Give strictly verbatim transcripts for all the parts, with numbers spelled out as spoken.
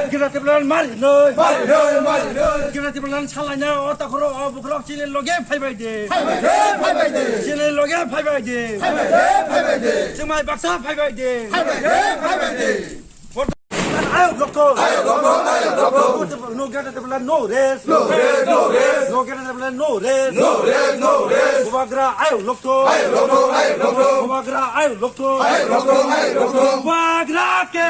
Greater Tipraland mari noi. Mari noi, mari noi. Greater Tipraland salaina o takhoro o bukhorok chini loge phaibai de. Phaibai de, phaibai de. Chini loge phaibai de. Phaibai de, phaibai de. Chwngmai baksa phaibai de. Phaibai de, phaibai de. Ayok lokto. Ayok lokto, ayok lokto. No Greater Tipraland, no rest. No rest, no rest. No Greater Tipraland, no rest. No rest, no rest. Bubagra ayok lokto. Ayok lokto, ayok lokto. Bubagra ayok lokto. Ayok lokto, ayok lokto. Bubagra ke.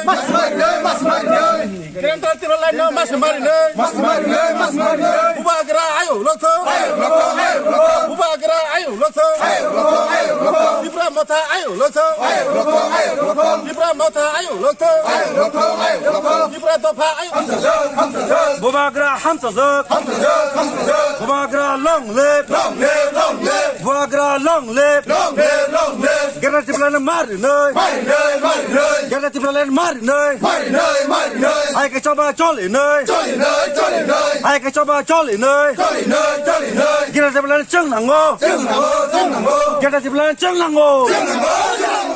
Mas mari noi, mas mari noi. Greater Tipraland no mas mari noi. Mas mari noi, mas mari noi. Bubagra ayok lokto. Ayok lokto, ayok lokto. Bubagra ayok lokto. Ayok lokto, ayok lokto. Tipra Motha ayok lokto. Ayok lokto, ayok lokto. Tipra Motha ayok lokto. Ayok lokto, ayok lokto. Tipra Dopha ayok. Hamsajak, hamsajak. Bubagra hamsajak. Hamsajak, hamsajak. Bubagra long live. Long live, long live. Bubagra long live. Long live, long live. Greater Tipraland mari noi. Mari noi, mari noi. Greater Tipraland mari noi. Mari noi, mari noi. Hai ke choba choli noi. Choli noi, choli noi. Hai ke choba choli noi. Choli noi, choli noi. Greater Tipraland chwng nango. Chwng nango, chwng nango. Greater Tipraland chwng nango. Chwng nango,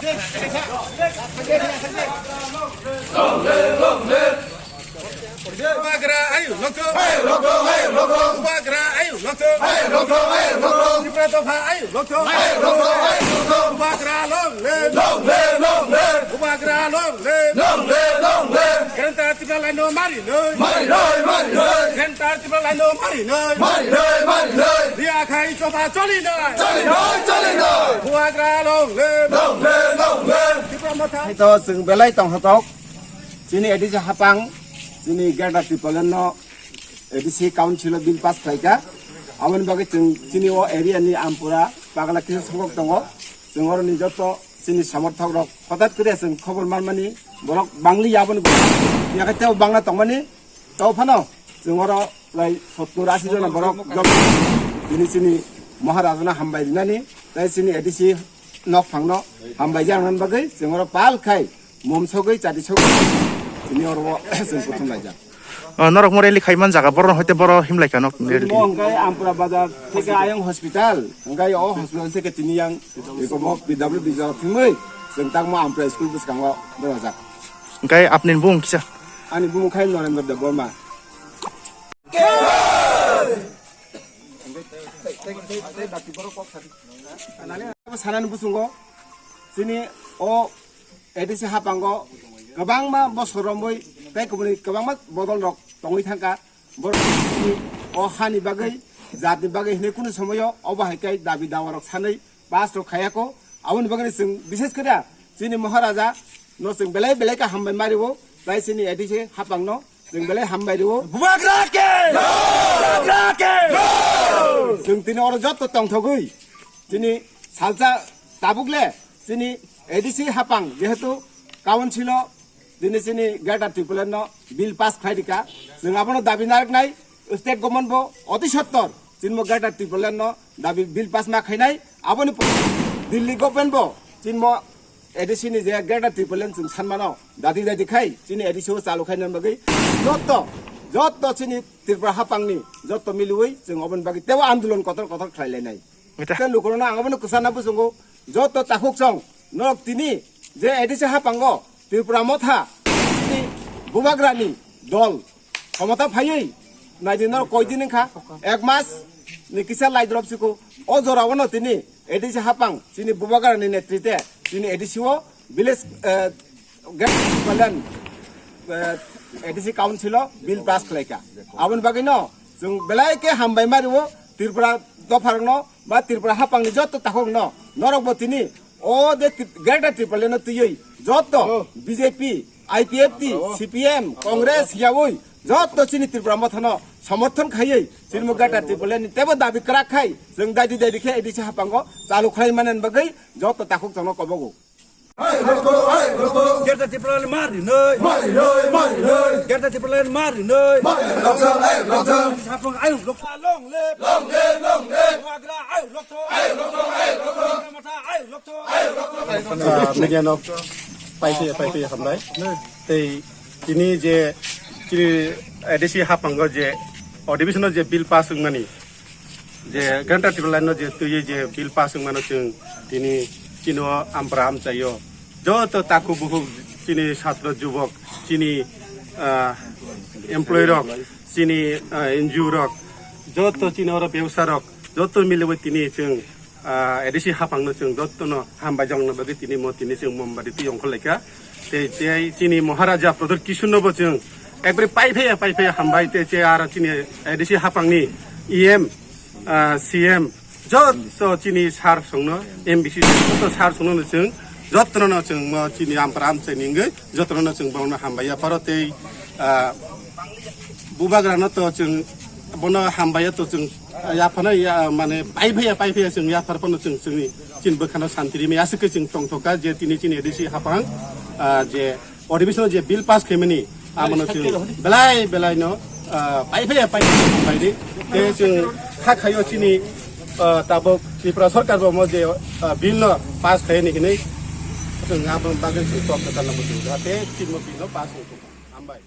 chwng nango. Long live, long live. Bubagra ayok lokto. Ayok lokto, ayok lokto. Bubagra ayok lokto. Ayok lokto, ayok lokto. Tipra Dopha ayok lokto. Ayok lokto, ayok lokto. Bubagra long live. Long live, long live. Bubagra long live. Long live, long live. Greater Tipraland no mari noi. Mari noi, mari noi. Greater Tipraland no mari noi. Mari noi, mari noi. Riya khai choba choli noi. Choli noi, choli noi. Bubagra long live. Long live, long live. Tipra Motha. Hai to chwng belai tong hotok. Chini A D C hapang, chini Greater Tipraland no A D C council o bill pass khlaika. Aboni bagwi chwng chini o area ni Ampura pagla kisa songkok tongo. Chwng oro ni joto chini somorthok rok hothat kre chwng khobor manmani borok bangli ya aboni bagwi. Yakhe tebo bangla tongmani to phano chwng oro prai sottur ashi jona borok job tini chini Maharajana hambai rinani tai chini A D C nok phangno hambai janani bagwi chwng oro pal khai mom sogwi chati sogwi chini oro chwng kuthum laijak. O, norok mo rally khai man jaga, borok hoite boro himlai kha nok rally. Mo hwnkhe Ampura bazar theke ayang hospital, hwnkhe o hospital theke tini yang eko mo P W D jaga thwngwi chwng tangmo Ampura school bwskango berajak. Hwnkhe apni bumung kisa? Ani bumung khai Norendra Debbarma. Sanani bwswngo chini o A D C hapango kwbangma bosor romwi tei kubuni kwbangma bodol rok tongwi thangkha. Borok o hani bagwi, jatni bagwi hinwi kunu somoyo obo hai khe dabi dawa rok sanwi pass rok khayako. Aboni bagwi chwng bishes khe chini Maharaja no chwng belai belai khe hambai mario, tai chini A D C hapangno chwng belai hambai rio. Bubagra ke! Bubagra ke! Chwng tini oro jotto tongthogwi chini salsa tabuk le chini A D C hapang jehetu council o tini chini Greater Tipraland no bill pass khlai rika, chwng abono dabi narwknai, state government bo oti sottor chini mo Greater Tipraland no dabi bill pass ma khainai, aboni pore Delhi government bo chini mo A D C ni je Greater Tipraland chwng sanmano dadi dadi khai chini A D C o chalu khaina bagwi jotto jotto chini Tripura hapangni jotto miliwi chwng oboni bagwi tebo andolon kotor kotor khlai lainai. Mita. Tei lukurokno ang abono kwchana bwswngo, jotto takhuk chwng norok tini je A D C hapango Tripura motha tini Bubagrani dol khomota phaiwi naidi norok koi din wngkha, ek mas ni kisa lai drop siko o jorao no tini A D C hapang chini Bubagrani netrite chini A D C o village, eh, Greater Tipraland, eh, A D C council o bill pass khlaika. Aboni bagwi no chwng belai khe hambai mario Tripura dopharokno ba Tripura hapangni jotto takhukno. Norokbo tini o je Tri-, Greater Tipraland no twiwi jotto B J P, I P F T, C P M, Congress yaui jotto chini Tripura mothano somorthon khaiwi chini mo Greater Tipraland ni tebo dabi kwrak khai chwng daidi daidi khe A D C hapango chalu khlai manani bagwi jotto takhuk chwngno kobogo. Greater Tipraland mari noi. Mari noi, mari noi. Greater Tipraland mari noi. Mari noi, lokthang, ayuk lokthang. Sapang ayuk lokthang. Long live. Long live, long live. Bubagra ayuk lokthang. Ayuk lokthang, ayuk lokthang. Bubagra motha ayuk lokthang. Ayuk lokthang. Ah, media no pai phi, pai phi hambai. Tei tini je chini A D C hapango je addition o je bill pass wngmani, je Greater Tipraland no je twiwi je bill pass wngmano chwng tini chino ampra amchaio joto takhuk bukhuk Chini satro jubok, chini, ah, employee rok, chini, ah, N G O rok, joto chini oro bebsa rok, joto miliwi tini chwng, ah, A D C haphangno chwng jotono hambai jokna bagwi tini mo tini chwng mombati twi ongkhor laikha. Tei, tei chini Maharaja Pradyut Kishore no bo chwng ekbare pai phaiya, pai phaiya hambai, tei che aro chini A D C haphangni E M, ah, C M, joto chini sir songno, M B C joto sir songno no chwng, jotono no chwng mo chini ampra amchai ningwi, jotono no chwng bono hambai yapharo tei, ah, bubagra no to chwng bono hambai ya to chwng yaphano ya, mane pai phaiya, pai phaiya chwng yaphar phano chwng chwngni chini bwkhano santi rimwi aswk khe chwng tongthokha je tini chini A D C haphang, ah, je Odhibeshon je bill pass khaimani, abono chwng belai belai no, ah, pai phaiya pai pai di. Tei chwng kha khaio chini, ah, tabuk Tripura Sarkar bo mo je, ah, bill no pass khaini hinwi chwng aboni bagwi chwng tok kwtal no bo chwng jahate chini bill no pass wngthok. Hambai.